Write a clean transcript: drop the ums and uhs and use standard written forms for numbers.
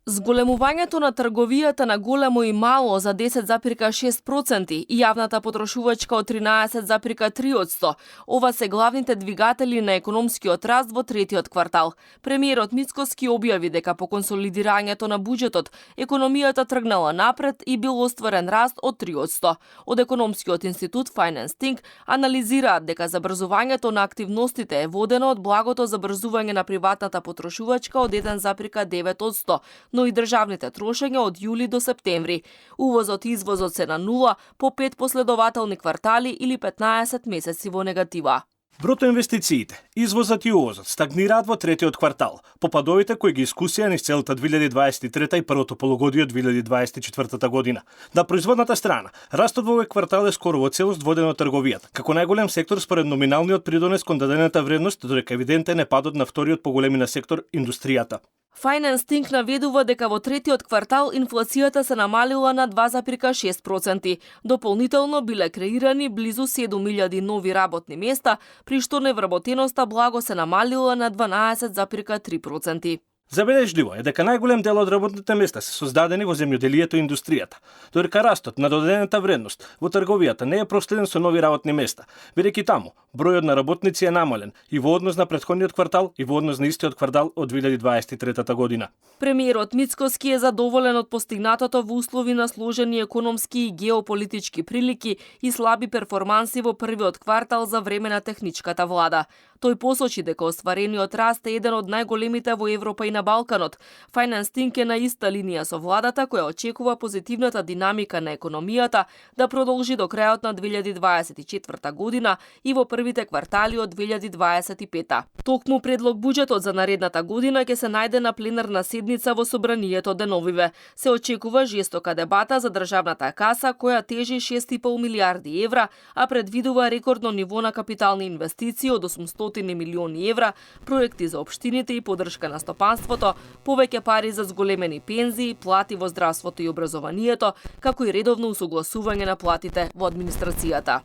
Зголемувањето на трговијата на големо и мало за 10,6% и јавната потрошувачка од 13,3%. Ова се главните двигатели на економскиот раст во третиот квартал. Премиерот Мицкоски објави дека по консолидирањето на буџетот, економијата тргнала напред и бил остварен раст од 3%. Од економскиот институт Finance Think анализираат дека забрзувањето на активностите е водено од благото забрзување на приватната потрошувачка од 1,9%, но и државните трошења од јули до септември. Увозот и извозот се на нула по 5 последователни квартали или 15 месеци во негатива. Брото инвестициите, извозот и увозот стагнираат во третиот квартал, по падовите кои ги искусија низ целата 2023 и првото полугодие од 2024 година. На производната страна, растот во овој квартал е скоро во целост воден од трговијата, како најголем сектор според номиналниот придонес кон дадената вредност, додека евидентен е падот на вториот по големина сектор, индустријата. Finance Think наведува дека во третиот квартал инфлацијата се намалила на 2,6%. Дополнително биле креирани близу 7.000 нови работни места, при што невработеноста благо се намалила на 12,3%. Забележливо е дека најголем дел од работните места се создадени во земјоделието и индустријата, додека растот на додадената вредност во трговијата не е проследен со нови работни места, бидејќи таму бројот на работници е намален и во однос на претходниот квартал и во однос на истиот квартал од 2023 година. Премиерот Мицкоски е задоволен од постигнатото во услови на сложени економски и геополитички прилики и слаби перформанси во првиот квартал за време на техничката влада. Тој посочи дека остварениот раст е еден од најголемите во Европа и на Балканот. Finance Think е на иста линија со владата која очекува позитивната динамика на економијата да продолжи до крајот на 2024 година и во првите квартали од 2025. Токму предлог буџетот за наредната година ќе се најде на пленарна седница во собранието деновиве. Се очекува жестока дебата за државната каса која тежи 6,5 милиарди евра, а предвидува рекордно ниво на капитални инвестиции од 800 милиони евра, проекти за општините и поддршка на стопанството, повеќе пари за зголемени пензии, плати во здравството и образованието, како и редовно усогласување на платите во администрацијата.